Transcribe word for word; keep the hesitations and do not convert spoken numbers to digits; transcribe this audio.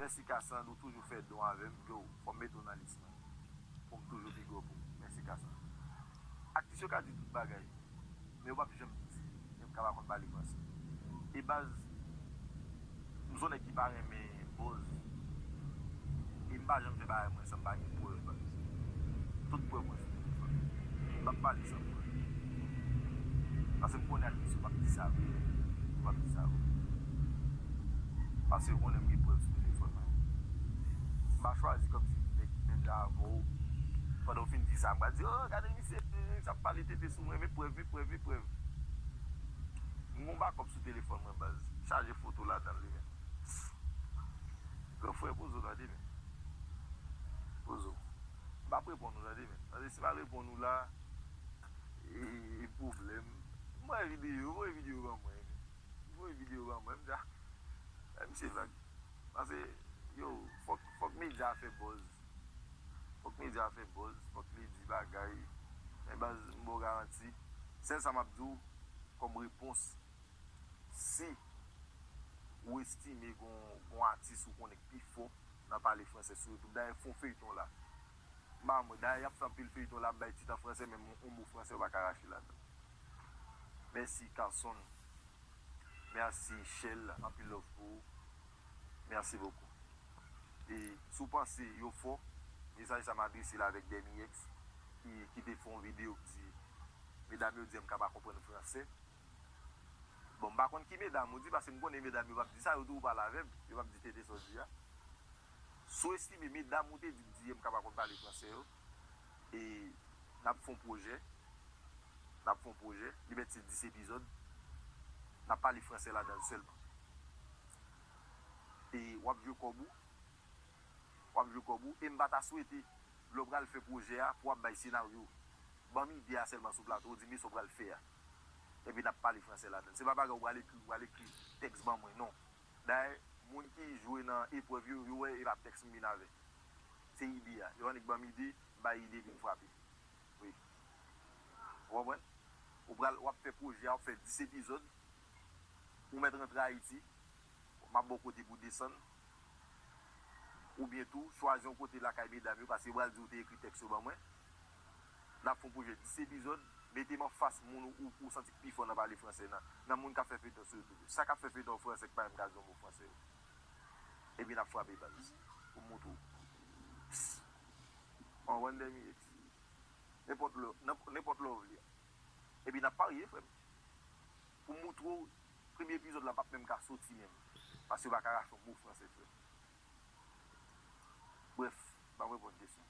Mèsi Kasand, ou toujou fè don avè m, yo, fò m mete w nan lis mwen. Pou m toujou pi gwo pou ou. Mèsi Kasand. Aktris yo ka di tout bagay, men yo p ap janm di yo ka pa konn pale franse. E baz, m se yon nèg ki pa renmen buzz. E m pa janm fè bagay mwen san m pa gen prèv, baz. Tout prèv mwen sou telefòn. M p ap pale san prèv. Paske m konnen aktris yo p ap di sa vre. Yo p ap di sa vre. Paske yo konnen m gen prèv sou telefòn mwen. M pa chwazi kòmsi nèg ki menm jan avè w. Pandan w fin di sa, m pral di, oh, gade misye, sa ap pale tete sou mwen, men prèv, men prèv, men prèv. M gon bakòp sou telefòn mwen, baz. Chaje foto ladan l, li menm. Gran frè, poze w tande, men. Poze w. M p ap reponn ou, tande, men. Paske si m al reponn ou la, e, e pwoblèm. M wè videyo, voye videyo ban mwen, men. Voye videyo ban mwen, m di, ah, misye vag. Paske, yo, fòk, fòk medya fè buzz. Fòk medya fè buzz, fòk li di bagay. Men baz, m ba w garanti. Sèl sa m ap di w kòm repons, si ou estime gon, gon atis ou konnen k pi fò nan pale franse sou YouTube, dayè fè yon feyton la. M pa mwen, dayè y ap fè anpil feyton la, ap bay tit an franse, men yon, yon mo franse yo pa ka rache ladan. Mèsi, Carson. Mèsi, Shell. Anpil love pou ou. Merci beaucoup. E si w panse yo fò, mesaj sa m adrese l avèk Demi X, ki, ki te fè yon videyo ki di, medam yo di m ka pa konprann franse. Bon, m pa konn ki medam ou di, paske m konnen medam yo p ap di sa, yo tou pale avè m, yo p ap di tete sa w di a. Si w estime medam ou te di, di m ka pa konn pale franse yo, e n ap fè yon pwojè, n ap fè yon pwojè, li mèt se dis epizòd, n ap pale franse ladan l sèlman. E w ap jwe kòb ou, w ap jwe kòb ou, e m pa ta swete, lè w pral fè pwojè a, pou w ap bay senaryo. Ban m ide a sèlman sou plato, w di, men sa w pral fè a. Epi n ap pale franse ladan l. Se pa bagay ou pral ekri, ou pral ekri tèks ban mwen, non. Dayè, moun ki jwe nan eprèv yo, yo wè e pa tèks m vin avè. Se ide a. Yo annik ban m ide, m bay ide epi m frape. Wi. Ou konprann? Ou pral, w ap fè pwojè a, w ap fè dis epizòd, ou mèt rantre Ayiti, m ap ba w kote pou w desann, oubyen tou, chwazi yon kote lakay medam yo, paske yo pral di w te ekri tèks yo ban mwen. N ap fè yon pwojè dis epizòd, mete m anfas moun ou, ou, ou santi k pi fò nan pale franse nan, nan moun k ap fè feyton sou YouTube yo. Sa k ap fè feyton franse k pa menm ka di yon mo franse yo. Epi n ap frape baz. Pou m montre w. Psst. Ou konprann, Demi X? Nenpòt lè, nenpòt lè w vle. Epi n ap parye, frè m. Pou m montre w, premye epizòd la p ap menm ka soti menm. Paske yo pa ka rache yon mo franse, frè m. Brèf, ban m reponn kesyon.